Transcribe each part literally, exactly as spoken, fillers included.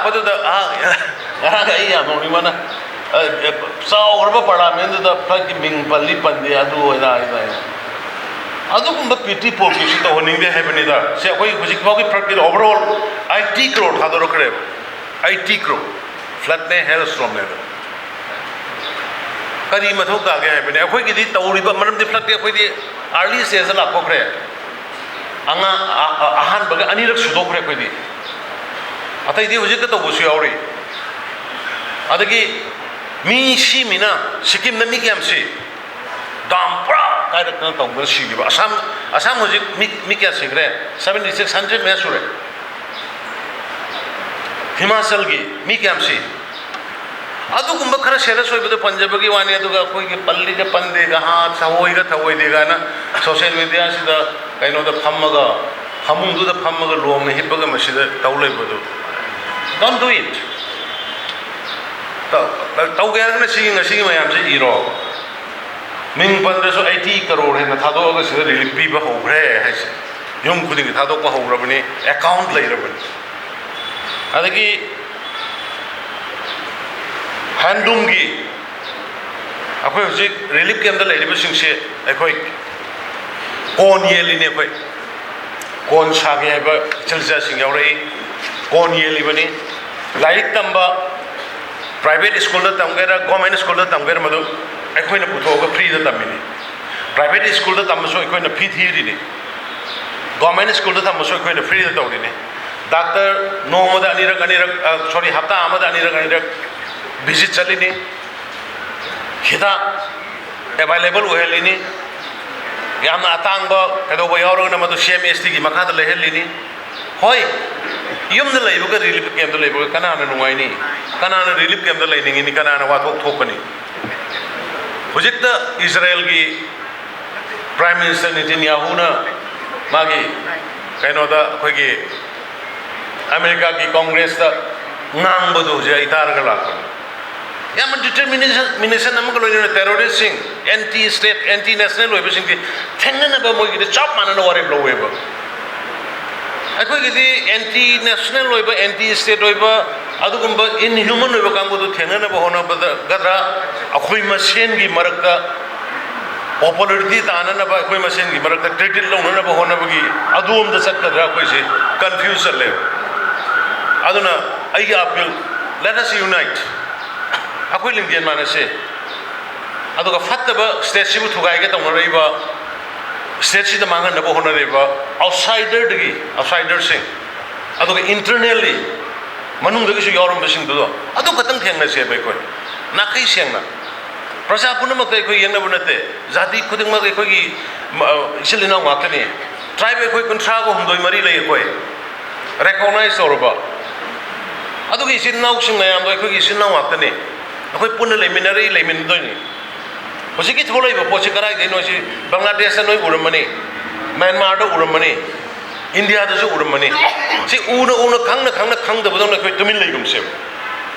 ꯃꯗꯨꯗ ꯑꯍꯥꯟ-, ꯉꯔꯥꯡ ꯑꯩ ꯌꯥꯝ ꯅꯣꯛꯅꯤꯡꯕꯅ, ꯑ, ꯑ, ꯆꯥꯎꯈ꯭ꯔꯕ ꯄꯥꯔꯂꯥꯃꯦꯟꯗꯨꯗ ꯐ꯭ꯂꯠꯀꯤ ꯃꯤꯡ ꯄꯜꯂꯤ ꯄꯟꯗꯦ, ꯑꯗꯨ ꯑꯣꯏꯅ ꯍꯥꯏꯅ꯫ ꯑꯗꯨꯒꯨꯝꯕ ꯄꯤꯇꯤ ꯄꯣꯂꯤꯇꯤꯛꯁꯁꯨ ꯇꯧꯍꯟꯅꯤꯡꯗꯦ ꯍꯥꯏꯕꯅꯤꯗ꯫ ꯁꯤ ꯑꯩꯈꯣꯏ ꯍꯧꯖꯤꯛ ꯐꯥꯎꯒꯤ ꯐ꯭ꯂꯠꯀꯤꯗ overall eighty crore ꯊꯥꯗꯣꯔꯛꯈ꯭ꯔꯦꯕ꯫ Eighty crore꯫ ꯐ꯭ꯂꯠꯅꯦ, hailstormꯅꯦ ꯑꯗꯣ꯫ ꯀꯔꯤ ꯃꯊꯧ ꯇꯥꯒꯦ ꯍꯥꯏꯕꯅꯤ? ꯑꯩꯈꯣꯏꯒꯤꯗꯤ ꯇꯧꯔꯤꯕ, ꯃꯔꯝꯗꯤ ꯐ꯭ꯂꯠꯇꯤ ꯑꯩꯈꯣꯏꯗꯤ early stageꯇ ꯂꯥꯞꯊꯣꯛꯈ꯭ꯔꯦ꯫ ꯑꯉꯥꯡ ꯑ-, ꯑ-, ꯑꯍꯥꯟꯕꯒ ꯑꯅꯤꯔꯛ ꯁꯨꯗꯣꯛꯈ꯭ꯔꯦ ꯑꯩꯈꯣꯏꯗꯤ꯫ ꯑꯇꯩꯗꯤ ꯍꯧꯖꯤꯛꯇ ꯇꯧꯕꯁꯨ ꯌꯥꯎꯔꯤ꯫ ꯑꯗꯒꯤ ꯃꯤ ꯁꯤꯃꯤꯅ, ꯁꯤꯛꯀꯤꯝꯗ ꯃꯤ ꯀꯌꯥꯝ ꯁꯤ? ꯗꯥꯝ ꯄꯨꯔꯥ ꯀꯥꯏꯔꯛꯇꯅ ꯇꯧꯗꯅ ꯁꯤꯈꯤꯕ꯫ ꯑꯁꯥꯝ, ꯑꯁꯥꯝ ꯍꯧꯖꯤꯛ ꯃꯤ, ꯃꯤ ꯀꯌꯥ ꯁꯤꯈ꯭ꯔꯦ? Seventy six hundred ꯃꯌꯥ ꯁꯨꯔꯦ꯫ ꯍꯤꯃꯥꯆꯜꯒꯤ ꯃꯤ ꯀꯌꯥꯝ ꯁꯤ? ꯑꯗꯨꯒꯨꯝꯕ ꯈꯔ serious ꯑꯣꯏꯕꯗꯣ ꯄꯟꯖꯕꯒꯤ ꯋꯥꯅꯤ, ꯑꯗꯨꯒ ꯑꯩꯈꯣꯏꯒꯤ ꯄꯜꯂꯤꯒ ꯄꯟꯗꯦꯒ, ꯍꯥ, ꯊꯧꯑꯣꯏꯒ ꯊꯧꯑꯣꯏꯗꯦꯒꯅ social mediaꯁꯤꯗ ꯀꯩꯅꯣꯗ ꯐꯝꯃꯒ, ꯐꯃꯨꯡꯗꯨꯗ ꯐꯝꯃꯒ ꯂꯣꯡꯅ ꯍꯤꯞꯄꯒ ꯃꯁꯤꯗ ꯇꯧ ꯂꯩꯕꯗꯨ, don't do it꯫ ꯇꯧ-, ꯇꯧꯒꯦ ꯍꯥꯏꯔꯒꯅ ꯁꯤꯒꯤ, ꯉꯁꯤꯒꯤ ꯃꯌꯥꯝꯁꯦ ꯏꯔꯣ꯫ ꯃꯤꯡ ꯄꯟꯗ꯭ꯔꯁꯨ eighty crore ꯍꯦꯟꯅ ꯊꯥꯗꯣꯛꯑꯒ ꯁꯤꯗ relief ꯄꯤꯕ ꯍꯧꯈ꯭ꯔꯦ ꯍꯥꯏꯁꯦ꯫ ꯌꯨꯝ ꯈꯨꯗꯤꯡꯒꯤ ꯊꯥꯗꯣꯛꯄ ꯍꯧꯔꯕꯅꯤ, account ꯂꯩꯔꯕꯅꯤ꯫ ꯑꯗꯒꯤ handloomꯒꯤ ꯑꯩꯈꯣꯏ ꯍꯧꯖꯤꯛ relief campꯇ ꯂꯩꯔꯤꯕꯁꯤꯡꯁꯦ ꯑꯩꯈꯣꯏ ꯀꯣꯟ ꯌꯦꯜꯂꯤꯅꯦ꯫ ꯑꯩꯈꯣꯏ ꯀꯣꯟ ꯁꯥꯒꯦ ꯍꯥꯏꯕ ꯏꯆꯜ ꯏꯆꯥꯁꯤꯡ ꯌꯥꯎꯔꯛꯏ, ꯀꯣꯟ ꯌꯦꯜꯂꯤꯕꯅꯤ꯫ ꯂꯥꯏꯔꯤꯛ ꯇꯝꯕ private schoolꯗ ꯇꯝꯒꯦꯔꯥ, government schoolꯗ ꯇꯝꯒꯦꯔꯥ, ꯃꯗꯨ ꯑꯩꯈꯣꯏꯅ ꯄꯨꯊꯣꯛꯑꯒ freeꯗ ꯇꯝꯃꯤꯅꯤ꯫ Private schoolꯗ ꯇꯝꯕꯁꯨ ꯑꯩꯈꯣꯏꯅ fee ꯊꯤꯔꯤꯅꯤ꯫ Government schoolꯗ ꯇꯝꯕꯁꯨ ꯑꯩꯈꯣꯏꯅ freeꯗ ꯇꯧꯔꯤꯅꯤ꯫ Doctor ꯅꯣꯡꯃꯗ ꯑꯅꯤꯔꯛ, ꯑꯅꯤꯔꯛ, ꯑ, sorry, ꯍꯞꯇꯥ ꯑꯃꯗ ꯑꯅꯤꯔꯛ, ꯑꯅꯤꯔꯛ visit ꯆꯠꯂꯤꯅꯤ꯫ ꯍꯤꯗꯥꯛ available ꯑꯣꯏꯍꯜꯂꯤꯅꯤ꯫ ꯌꯥꯝꯅ ꯑꯇꯥꯡꯕ ꯀꯩꯗꯧꯕ ꯌꯥꯎꯔꯒꯅ ꯃꯗꯨ CMHTꯒꯤ ꯃꯈꯥꯗ ꯂꯩꯍꯜꯂꯤꯅꯤ꯫ ꯍꯣꯏ, ꯌꯨꯝꯗ ꯂꯩꯕꯒ relief campꯇ ꯂꯩꯕꯒ ꯀꯅꯥꯅ ꯅꯨꯡꯉꯥꯏꯅꯤ? ꯀꯅꯥꯅ relief campꯇ ꯂꯩꯅꯤꯡꯉꯤꯅꯤ? ꯀꯅꯥꯅ ꯋꯥꯊꯣꯛ ꯊꯣꯛꯀꯅꯤ? ꯍꯧꯖꯤꯛꯇ ꯏꯖꯔꯥꯌꯦꯜꯒꯤ Prime Minister ꯅꯦꯇꯟꯌꯥꯍꯨꯅ ꯃꯥꯒꯤ ꯀꯩꯅꯣꯗ, ꯑꯩꯈꯣꯏꯒꯤ ꯑꯃꯦꯔꯤꯀꯥꯒꯤ Congressꯇ ꯉꯥꯡꯕꯗꯨ ꯍꯧꯖꯤꯛ ꯑꯩ ꯇꯥꯔꯒ ꯂꯥꯛꯄꯅꯤ꯫ ꯌꯥꯝꯅ determination, ꯃꯤꯅꯦꯁꯟ ꯑꯃꯒ ꯂꯣꯏꯅꯅ terroristꯁꯤꯡ, anti state, anti national ꯑꯣꯏꯕꯁꯤꯡꯁꯤ ꯊꯦꯡꯅꯅꯕ ꯃꯣꯏꯒꯤꯗꯤ ꯆꯞ ꯃꯥꯟꯅꯅ ꯋꯥꯔꯦꯞ ꯂꯧꯋꯦꯕ꯫ ꯑꯩꯈꯣꯏꯒꯤꯗꯤ ꯑꯦꯟꯇꯤ ꯅꯦꯁꯅꯦꯜ ꯑꯣꯏꯕ, ꯑꯦꯟꯇꯤ ꯁ꯭ꯇꯦꯠ ꯑꯣꯏꯕ, ꯑꯗꯨꯒꯨꯝꯕ ꯏꯟꯍ꯭ꯌꯨꯃꯟ ꯑꯣꯏꯕ ꯀꯥꯡꯕꯨꯗꯨ ꯊꯦꯡꯅꯅꯕ ꯍꯣꯠꯅꯕꯗꯒꯗ꯭ꯔꯥ, ꯑꯩꯈꯣꯏ ꯃꯁꯦꯟꯒꯤ ꯃꯔꯛꯇ ꯄꯣꯄꯨꯂꯔꯤꯇꯤ ꯇꯥꯅꯅꯕ, ꯑꯩꯈꯣꯏ ꯃꯁꯦꯟꯒꯤ ꯃꯔꯛꯇ ꯀ꯭ꯔꯦꯗꯤꯠ ꯂꯧꯅꯅꯕ ꯍꯣꯠꯅꯕꯒꯤ ꯑꯗꯨꯔꯣꯝꯗ ꯆꯠꯀꯗ꯭ꯔꯥ, ꯑꯩꯈꯣꯏꯁꯤ ꯀꯟꯐ꯭ꯌꯨꯁ ꯆꯠꯂꯦꯕ꯫ ꯑꯗꯨꯅ ꯑꯩꯒꯤ ꯑꯄꯤꯜ, let us unite, ꯑꯩꯈꯣꯏ ꯂꯤꯡꯖꯦꯜ ꯃꯥꯟꯅꯁꯦ꯫ ꯑꯗꯨꯒ ꯐꯠꯇꯕ ꯁ꯭ꯇꯦꯠꯁꯤꯕꯨ ꯊꯨꯒꯥꯏꯒꯦ ꯇꯧꯅꯔꯛꯏꯕ, ꯁ꯭ꯇꯦꯠꯁꯤꯗ ꯃꯥꯡꯍꯟꯅꯕ ꯍꯣꯠꯅꯔꯤꯕ ꯑꯥꯎꯠꯁꯥꯏꯗꯔꯗꯒꯤ, ꯑꯥꯎꯠꯁꯥꯏꯗꯔꯁꯤꯡ, ꯑꯗꯨꯒ ꯏꯟꯇꯔꯅꯦꯜꯂꯤ ꯃꯅꯨꯡꯗꯒꯤꯁꯨ ꯌꯥꯎꯔꯝꯕꯁꯤꯡꯗꯨꯗꯣ ꯑꯗꯨ ꯈꯛꯇꯪ ꯊꯦꯡꯅꯁꯦꯕ꯫ ꯑꯩꯈꯣꯏ ꯅꯥꯈꯩ ꯁꯦꯡꯅ, ꯄ꯭ꯔꯖꯥ ꯄꯨꯝꯅꯃꯛꯇ ꯑꯩꯈꯣꯏ ꯌꯦꯡꯅꯕ ꯅꯠꯇꯦ, ꯖꯥꯇꯤ ꯈꯨꯗꯤꯡꯃꯛ ꯑꯩꯈꯣꯏꯒꯤ ꯃ-, ꯏꯆꯤꯜ ꯏꯅꯥꯎ ꯉꯥꯛꯇꯅꯤ꯫ ꯇ꯭ꯔꯥꯏꯕ ꯑꯩꯈꯣꯏ ꯀꯨꯟꯊ꯭ꯔꯥꯒ ꯍꯨꯝꯗꯣꯏ ꯃꯔꯤ ꯂꯩ꯫ ꯑꯩꯈꯣꯏ ꯔꯦꯀꯣꯛꯅꯥꯏꯖ ꯇꯧꯔꯕ ꯑꯗꯨꯒꯤ ꯏꯆꯤꯟ ꯏꯅꯥꯎꯁꯤꯡ ꯃꯌꯥꯝꯗꯣ ꯑꯩꯈꯣꯏꯒꯤ ꯏꯆꯤꯟ ꯏꯅꯥꯎ ꯉꯥꯛꯇꯅꯤ꯫ ꯑꯩꯈꯣꯏ ꯄꯨꯟꯅ ꯂꯩꯃꯤꯟꯅꯔꯤ, ꯂꯩꯃꯤꯟꯅꯗꯣꯏꯅꯤ꯫ ꯍꯧꯖꯤꯛꯀꯤ ꯊꯣꯛꯂꯛꯏꯕ ꯄꯣꯠꯁꯤ ꯀꯗꯥꯏꯗꯩꯅꯣ? ꯁꯤ ꯕꯪꯒ꯭ꯂꯥꯗꯦꯁꯇ ꯅꯣꯏ ꯎꯔꯝꯃꯅꯤ, ꯃ꯭ꯌꯥꯟꯃꯥꯔꯗ ꯎꯔꯝꯃꯅꯤ, ꯏꯟꯗꯤꯌꯥꯗꯁꯨ ꯎꯔꯝꯃꯅꯤ꯫ ꯁꯤ ꯎꯅ ꯎꯅ, ꯈꯪꯅ ꯈꯪꯅ, ꯈꯪꯗꯕꯗꯧꯅ ꯑꯩꯈꯣꯏ ꯇꯨꯃꯤꯟ ꯂꯩꯒꯨꯝꯁꯦꯕ꯫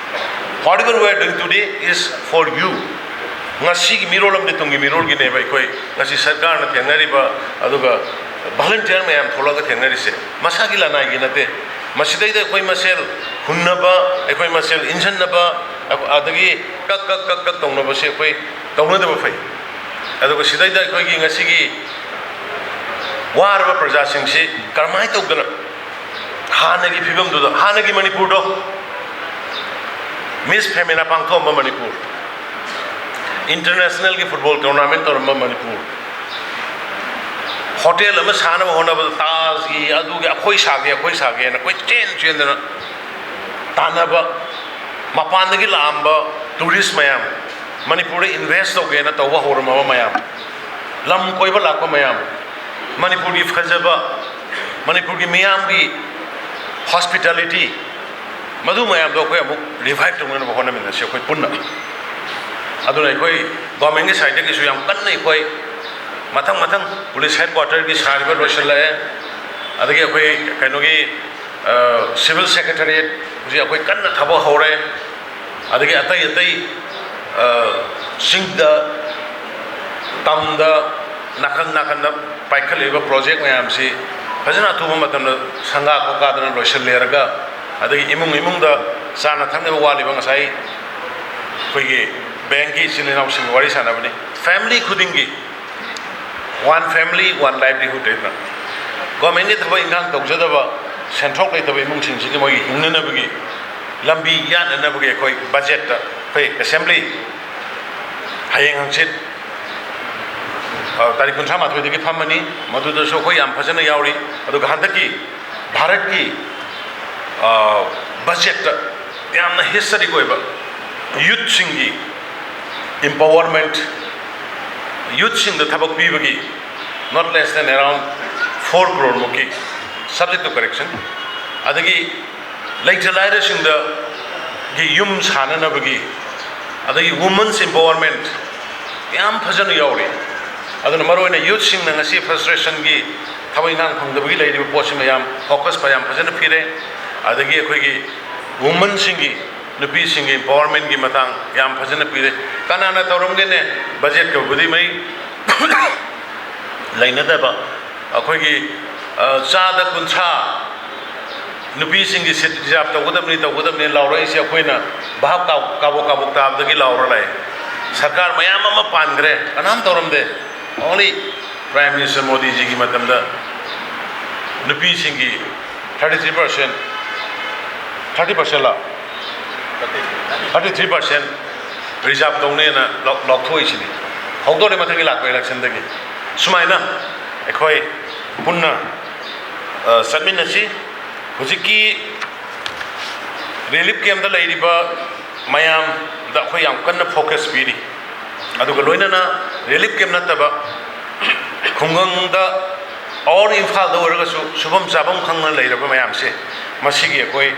Whatever we are doing today is for you. ꯉꯁꯤꯒꯤ ꯃꯤꯔꯣꯜ ꯑꯃꯗꯤ ꯇꯨꯡꯒꯤ ꯃꯤꯔꯣꯜꯒꯤꯅꯦꯕ꯫ ꯑꯩꯈꯣꯏ ꯉꯁꯤ ꯁꯔꯀꯥꯔꯅ ꯊꯦꯡꯅꯔꯤꯕ, ꯑꯗꯨꯒ ꯚꯣꯂꯨꯟꯇꯤꯌꯔ ꯃꯌꯥꯝ ꯊꯣꯛꯂꯛꯑꯒ ꯊꯦꯡꯅꯔꯤꯁꯦ ꯃꯁꯥꯒꯤ ꯂꯅꯥꯏꯒꯤ ꯅꯠꯇꯦ꯫ ꯃꯁꯤꯗꯩꯗ ꯑꯩꯈꯣꯏ ꯃꯁꯦꯜ ꯍꯨꯟꯅꯕ, ꯑꯩꯈꯣꯏ ꯃꯁꯦꯜ ꯏꯟꯁꯤꯟꯅꯕ, ꯑꯗꯒꯤ ꯀꯛ ꯀꯛ ꯀꯛ ꯀꯛ ꯇꯧꯅꯕꯁꯦ ꯑꯩꯈꯣꯏ ꯇꯧꯅꯗꯕ ꯐꯩ꯫ ꯑꯗꯨꯒ ꯁꯤꯗꯩꯗ ꯑꯩꯈꯣꯏꯒꯤ ꯉꯁꯤꯒꯤ ꯋꯥꯔꯕ ꯄ꯭ꯔꯖꯥꯁꯤꯡꯁꯤ ꯀꯔꯝꯍꯥꯏꯅ ꯇꯧꯗꯅ ꯍꯥꯟꯅꯒꯤ ꯐꯤꯕꯝꯗꯨꯗ, ꯍꯥꯟꯅꯒꯤ ꯃꯅꯤꯄꯨꯔꯗꯣ, ꯃꯤꯁ ꯐꯦꯃꯤꯅꯥ ꯄꯥꯡꯊꯣꯛꯑꯝꯕ ꯃꯅꯤꯄꯨꯔ, ꯏꯟꯇꯔꯅꯦꯁꯅꯦꯜꯒꯤ ꯐꯨꯠꯕꯣꯜ ꯇꯣꯔꯅꯥꯃꯦꯟ ꯇꯧꯔꯝꯕ ꯃꯅꯤꯄꯨꯔ, ꯍꯣꯇꯦꯜ ꯑꯃ ꯁꯥꯅꯕ ꯍꯣꯠꯅꯕꯗ ꯇꯥꯖꯒꯤ, ꯑꯗꯨꯒꯤ, ꯑꯩꯈꯣꯏ ꯁꯥꯒꯦ, ꯑꯩꯈꯣꯏ ꯁꯥꯒꯦꯅ ꯀꯣꯏꯆꯦꯟ ꯆꯦꯟꯗꯅ ꯇꯥꯟꯅꯕ, ꯃꯄꯥꯟꯗꯒꯤ ꯂꯥꯛꯑꯝꯕ ꯇꯨꯔꯤꯁ ꯃꯌꯥꯝ, ꯃꯅꯤꯄꯨꯔꯗ ꯏꯟꯚꯦꯁ ꯇꯧꯒꯦꯅ ꯇꯧꯕ ꯍꯧꯔꯝꯃꯕ ꯃꯌꯥꯝ, ꯂꯝ ꯀꯣꯏꯕ ꯂꯥꯛꯄ ꯃꯌꯥꯝ, ꯃꯅꯤꯄꯨꯔꯒꯤ ꯐꯖꯕ, ꯃꯅꯤꯄꯨꯔꯒꯤ ꯃꯤꯌꯥꯝꯒꯤ ꯍꯣꯁꯄꯤꯇꯥꯂꯤꯇꯤ, ꯃꯗꯨ ꯃꯌꯥꯝꯗꯣ ꯑꯩꯈꯣꯏ ꯑꯃꯨꯛ ꯔꯤꯚꯥꯏꯚ ꯇꯧꯅꯅꯕ ꯍꯣꯠꯅꯃꯤꯟꯅꯁꯤ ꯑꯩꯈꯣꯏ ꯄꯨꯟꯅ꯫ ꯑꯗꯨꯅ ꯑꯩꯈꯣꯏ ꯒꯣꯔꯃꯦꯟꯒꯤ ꯁꯥꯏꯠꯇꯒꯤꯁꯨ ꯌꯥꯝ ꯀꯟꯅ ꯑꯩꯈꯣꯏ ꯃꯊꯪ ꯃꯊꯪ ꯄꯨꯂꯤꯁ ꯍꯦꯗ ꯀ꯭ꯋꯥꯇꯔꯒꯤ ꯁꯥꯔꯤꯕ ꯂꯣꯏꯁꯤꯜꯂꯛꯑꯦ, ꯑꯗꯒꯤ ꯑꯩꯈꯣꯏ ꯀꯩꯅꯣꯒꯤ, ꯑ, ꯁꯤꯚꯤꯜ ꯁꯦꯀ꯭ꯔꯦꯇꯔꯤꯌꯦꯠ ꯍꯧꯖꯤꯛ ꯑꯩꯈꯣꯏ ꯀꯟꯅ ꯊꯕꯛ ꯍꯧꯔꯦ, ꯑꯗꯒꯤ ꯑꯇꯩ ꯑꯇꯩ, ꯑ, ꯆꯤꯡꯗ, ꯇꯝꯗ, ꯅꯥꯀꯟ ꯅꯥꯀꯟꯗ ꯄꯥꯏꯈꯠꯂꯤꯕ ꯄ꯭ꯔꯣꯖꯦꯛ ꯃꯌꯥꯝꯁꯤ ꯐꯖꯅ ꯑꯊꯨꯕ ꯃꯇꯝꯗ ꯁꯪꯒꯥ ꯈꯣꯀꯥꯗꯅ ꯂꯣꯏꯁꯤꯜꯂꯦꯔꯒ, ꯑꯗꯒꯤ ꯏꯃꯨꯡ ꯏꯃꯨꯡꯗ ꯆꯥꯅ ꯊꯛꯅꯕ ꯋꯥꯠꯂꯤꯕ, ꯉꯁꯥꯏ ꯑꯩꯈꯣꯏꯒꯤ ꯕꯦꯡꯒꯤ ꯏꯆꯤꯜ ꯏꯅꯥꯎꯁꯤꯡꯒ ꯋꯥꯔꯤ ꯁꯥꯟꯅꯕꯅꯤ꯫ ꯐꯦꯃꯤꯂꯤ ꯈꯨꯗꯤꯡꯒꯤ one family, one livelihood ꯍꯥꯏꯗꯅ, ꯒꯣꯔꯃꯦꯟꯒꯤ ꯊꯕꯛ ꯏꯟꯈꯥꯡ ꯇꯧꯖꯗꯕ, ꯁꯦꯟꯊꯣꯛ ꯂꯩꯇꯕ ꯏꯃꯨꯡꯁꯤꯡꯁꯤꯒꯤ ꯃꯣꯏꯒꯤ ꯍꯤꯡꯅꯅꯕꯒꯤ ꯂꯝꯕꯤ ꯌꯥꯠꯅꯅꯕꯒꯤ ꯑꯩꯈꯣꯏ ꯕꯖꯦꯠꯇ, ꯑꯩꯈꯣꯏ ꯑꯦꯁꯦꯝꯕ꯭ꯂꯤ ꯍꯌꯦꯡ ꯍꯪꯆꯤꯠ, ꯑ, ꯇꯥꯔꯤꯛ ꯀꯨꯟꯊ꯭ꯔꯥ ꯃꯥꯊꯣꯏꯗꯒꯤ ꯐꯝꯃꯅꯤ꯫ ꯃꯗꯨꯗꯁꯨ ꯑꯩꯈꯣꯏ ꯌꯥꯝ ꯐꯖꯅ ꯌꯥꯎꯔꯤ꯫ ꯑꯗꯨꯒ ꯍꯟꯗꯛꯀꯤ ꯚꯥꯔꯠꯀꯤ, ꯑ, ꯕꯖꯦꯠꯇ ꯌꯥꯝꯅ ꯍꯤꯁꯇꯔꯤꯛ ꯑꯣꯏꯕ ꯌꯨꯠꯁꯤꯡꯒꯤ empowerment, ꯌꯨꯠꯁꯤꯡꯗ ꯊꯕꯛ ꯄꯤꯕꯒꯤ not less than around four crore ꯃꯨꯛꯀꯤ, subject to correction, ꯑꯗꯒꯤ ꯂꯩꯇ ꯂꯥꯏꯔꯁꯤꯡꯗ ꯒꯤ ꯌꯨꯝ ꯁꯥꯅꯅꯕꯒꯤ, ꯑꯗꯒꯤ women's empowerment ꯌꯥꯝ ꯐꯖꯅ ꯌꯥꯎꯔꯤ꯫ ꯑꯗꯨꯅ ꯃꯔꯨꯑꯣꯏꯅ ꯌꯨꯠꯁꯤꯡꯅ ꯉꯁꯤ ꯐ꯭ꯔꯁꯇ꯭ꯔꯦꯁꯟꯒꯤ ꯊꯕꯛ ꯏꯟꯈꯥꯡ ꯐꯪꯗꯕꯒꯤ ꯂꯩꯔꯤꯕ ꯄꯣꯠꯁꯤꯃ ꯌꯥꯝ ꯐꯣꯀꯁ ꯌꯥꯝ ꯐꯖꯅ ꯄꯤꯔꯦ꯫ ꯑꯗꯒꯤ ꯑꯩꯈꯣꯏꯒꯤ ꯋꯨꯃꯟꯁꯤꯡꯒꯤ, ꯅꯨꯄꯤꯁꯤꯡꯒꯤ empowermentꯀꯤ ꯃꯇꯥꯡ ꯌꯥꯝ ꯐꯖꯅ ꯄꯤꯔꯦ꯫ ꯀꯅꯥꯅ ꯇꯧꯔꯝꯒꯦꯅꯦ ꯕꯖꯦꯠꯀꯕꯨꯗꯤ ꯃꯔꯤ ꯂꯩꯅꯗꯕ? ꯑꯩꯈꯣꯏꯒꯤ, ꯑ, ꯆꯥꯗ ꯀꯨꯟꯊ꯭ꯔꯥ ꯅꯨꯄꯤꯁꯤꯡꯒꯤ ꯁꯤꯠ ꯔꯤꯖꯥꯕ ꯇꯧꯒꯗꯕꯅꯤ, ꯇꯧꯒꯗꯕꯅꯤ ꯂꯥꯎꯔꯛꯏꯁꯦ ꯑꯩꯈꯣꯏꯅ ꯚꯥꯞ ꯀꯥꯎ-, ꯀꯥꯕꯣꯛ ꯀꯥꯕꯣꯛ ꯇꯥꯕꯗꯒꯤ ꯂꯥꯎꯔ ꯂꯥꯛꯑꯦ꯫ ꯁꯔꯀꯥꯔ ꯃꯌꯥꯝ ꯑꯃ ꯄꯥꯟꯈ꯭ꯔꯦ, ꯀꯅꯥꯝ ꯇꯧꯔꯝꯗꯦ꯫ Only Prime Minister ꯃꯣꯗꯤꯖꯤꯒꯤ ꯃꯇꯝꯗ ꯅꯨꯄꯤꯁꯤꯡꯒꯤ thirty three percent, thirty percent ꯂ? Thirty three percent reserve ꯇꯧꯅꯦꯅ ꯂꯧ-, ꯂꯥꯎꯊꯣꯛꯏꯁꯤꯅꯤ꯫ ꯍꯧꯗꯣꯔꯦ ꯃꯊꯪꯒꯤ ꯂꯥꯛꯄ electionꯗꯒꯤ꯫ ꯁꯨꯃꯥꯏꯅ ꯑꯩꯈꯣꯏ ꯄꯨꯟꯅ, ꯑ, ꯆꯠꯃꯤꯟꯅꯁꯤ꯫ ꯍꯧꯖꯤꯛꯀꯤ relief campꯇ ꯂꯩꯔꯤꯕ ꯃꯌꯥꯝꯗ ꯑꯩꯈꯣꯏ ꯌꯥꯝ ꯀꯟꯅ focus ꯄꯤꯔꯤ꯫ ꯑꯗꯨꯒ ꯂꯣꯏꯅꯅ relief camp ꯅꯠꯇꯕ ꯈꯨꯡꯒꯪꯗ or ꯏꯝꯐꯥꯜꯗ ꯑꯣꯏꯔꯒꯁꯨ ꯁꯨꯐꯝ ꯆꯥꯐꯝ ꯈꯪꯗꯅ ꯂꯩꯔꯕ ꯃꯌꯥꯝꯁꯦ, ꯃꯁꯤꯒꯤ ꯑꯩꯈꯣꯏ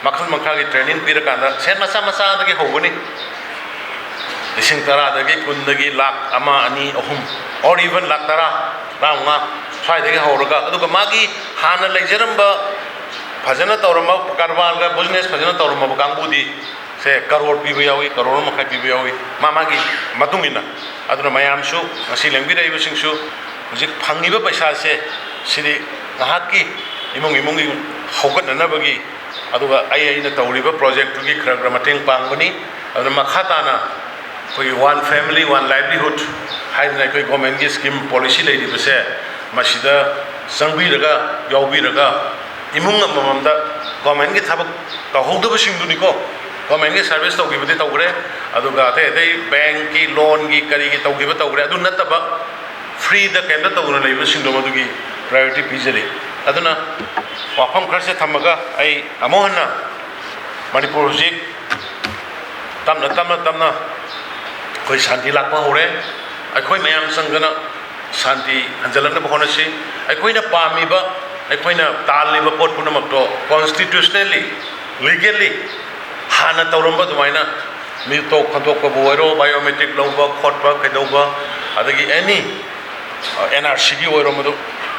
ꯃꯈꯜ ꯃꯈꯥꯒꯤ training ꯄꯤꯔꯀꯥꯟꯗ ꯁꯦꯟ ꯃꯆꯥ ꯃꯆꯥꯗꯒꯤ ꯍꯧꯒꯅꯤ꯫ ꯂꯤꯁꯤꯡ ꯇꯔꯥꯗꯒꯤ ꯀꯨꯟꯗꯒꯤ ꯂꯥꯛ ꯑꯃ, ꯑꯅꯤ, ꯑꯍꯨꯝ, or even ꯂꯥꯛ ꯇꯔꯥ, ꯇꯔꯥꯃꯉꯥ ꯁ꯭ꯋꯥꯏꯗꯒꯤ ꯍꯧꯔꯒ, ꯑꯗꯨꯒ ꯃꯥꯒꯤ ꯍꯥꯟꯅ ꯂꯩꯖꯔꯝꯕ ꯐꯖꯅ ꯇꯧꯔꯝꯕ ꯀꯔꯕꯥꯔꯒ business ꯐꯖꯅ ꯇꯧꯔꯝꯃꯕ ꯀꯥꯡꯕꯨꯗꯤ ꯁꯦ ꯀꯔꯣꯔ ꯄꯤꯕ ꯌꯥꯎꯏ, ꯀꯔꯣꯔ ꯃꯈꯥꯏ ꯄꯤꯕ ꯌꯥꯎꯏ, ꯃꯥ ꯃꯥꯒꯤ ꯃꯇꯨꯡ ꯏꯟꯅ꯫ ꯑꯗꯨꯅ ꯃꯌꯥꯝꯁꯨ, ꯉꯁꯤ ꯂꯦꯡꯕꯤꯔꯛꯏꯕꯁꯤꯡꯁꯨ, ꯍꯧꯖꯤꯛ ꯐꯪꯉꯤꯕ ꯄꯩꯁꯥꯁꯦ ꯁꯤꯗꯤ ꯉꯥꯏꯍꯥꯛꯀꯤ ꯏꯃꯨꯡ ꯏꯃꯨꯡꯒꯤ ꯍꯧꯒꯠꯅꯅꯕꯒꯤ, ꯑꯗꯨꯒ ꯑꯩ ꯑꯩꯅ ꯇꯧꯔꯤꯕ projectꯇꯨꯒꯤ ꯈꯔ ꯈꯔ ꯃꯇꯦꯡ ꯄꯥꯡꯕꯅꯤ꯫ ꯑꯗꯨꯅ ꯃꯈꯥ ꯇꯥꯅ ꯑꯩꯈꯣꯏꯒꯤ One Family One Livelihood ꯍꯥꯏꯗꯅ ꯑꯩꯈꯣꯏ governmentꯀꯤ scheme policy ꯂꯩꯔꯤꯕꯁꯦ, ꯃꯁꯤꯗ ꯆꯪꯕꯤꯔꯒ, ꯌꯥꯎꯕꯤꯔꯒ, ꯏꯃꯨꯡ ꯑꯃꯃꯝꯗ, governmentꯀꯤ ꯊꯕꯛ ꯇꯧꯍꯧꯗꯕꯁꯤꯡꯗꯨꯅꯤꯀꯣ, governmentꯀꯤ service ꯇꯧꯈꯤꯕꯗꯤ ꯇꯧꯈ꯭ꯔꯦ, ꯑꯗꯨꯒ ꯑꯇꯩ ꯑꯇꯩ bankꯀꯤ loanꯒꯤ ꯀꯔꯤꯒꯤ ꯇꯧꯈꯤꯕ ꯇꯧꯈ꯭ꯔꯦ, ꯑꯗꯨ ꯅꯠꯇꯕ freeꯗ ꯀꯩꯝꯇ ꯇꯧꯗꯅ ꯂꯩꯕꯁꯤꯡꯗꯣ ꯃꯗꯨꯒꯤ priority ꯄꯤꯖꯔꯤ꯫ ꯑꯗꯨꯅ ꯋꯥꯐꯝ ꯈꯔꯁꯦ ꯊꯝꯃꯒ ꯑꯩ ꯑꯃꯨꯛ ꯍꯟꯅ ꯃꯅꯤꯄꯨꯔ ꯍꯧꯖꯤꯛ ꯇꯞꯅ ꯇꯞꯅ ꯇꯞꯅ ꯑꯩꯈꯣꯏ ꯁꯥꯟꯇꯤ ꯂꯥꯛꯄ ꯍꯧꯔꯦ꯫ ꯑꯩꯈꯣꯏ ꯃꯌꯥꯝ ꯆꯪꯗꯅ ꯁꯥꯟꯇꯤ ꯍꯟꯖꯤꯜꯂꯛꯅꯕ ꯍꯣꯠꯅꯁꯤ꯫ ꯑꯩꯈꯣꯏꯅ ꯄꯥꯝꯃꯤꯕ, ꯑꯩꯈꯣꯏꯅ ꯇꯥꯜꯂꯤꯕ ꯄꯣꯠ ꯄꯨꯝꯅꯃꯛꯇꯣ constitutionally, legally ꯍꯥꯟꯅ ꯇꯧꯔꯝꯕ ꯑꯗꯨꯃꯥꯏꯅ ꯃꯤꯇꯣꯞ ꯈꯟꯗꯣꯛꯄꯕꯨ ꯑꯣꯏꯔꯣ, biometric ꯂꯧꯕ ꯈꯣꯠꯄ ꯀꯩꯗꯧꯕ, ꯑꯗꯒꯤ any NRCꯒꯤ ꯑꯣꯏꯔꯣ, ꯃꯗꯨ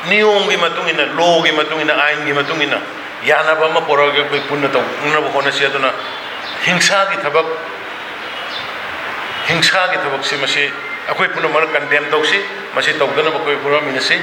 ꯅꯤꯌꯣꯝꯒꯤ ꯃꯇꯨꯡ ꯏꯟꯅ, lawꯒꯤ ꯃꯇꯨꯡ ꯏꯟꯅ, ꯑꯥꯏꯟꯒꯤ ꯃꯇꯨꯡ ꯏꯟꯅ ꯌꯥꯅꯕ ꯑꯃ ꯄꯨꯔꯛꯑꯒ ꯑꯩꯈꯣꯏ ꯄꯨꯟꯅ ꯇꯧꯅꯕ ꯍꯣꯠꯅꯁꯤ꯫ ꯑꯗꯨꯅ ꯍꯤꯡꯁꯥꯒꯤ ꯊꯕꯛ, ꯍꯤꯡꯁꯥꯒꯤ ꯊꯕꯛꯁꯤ ꯃꯁꯤ ꯑꯩꯈꯣꯏ ꯄꯨꯝꯅꯃꯛꯅ condemn ꯇꯧꯁꯤ꯫ ꯃꯁꯤ ꯇꯧꯗꯅꯕ ꯑꯩꯈꯣꯏ ꯍꯣꯠꯅꯃꯤꯟꯅꯁꯤ꯫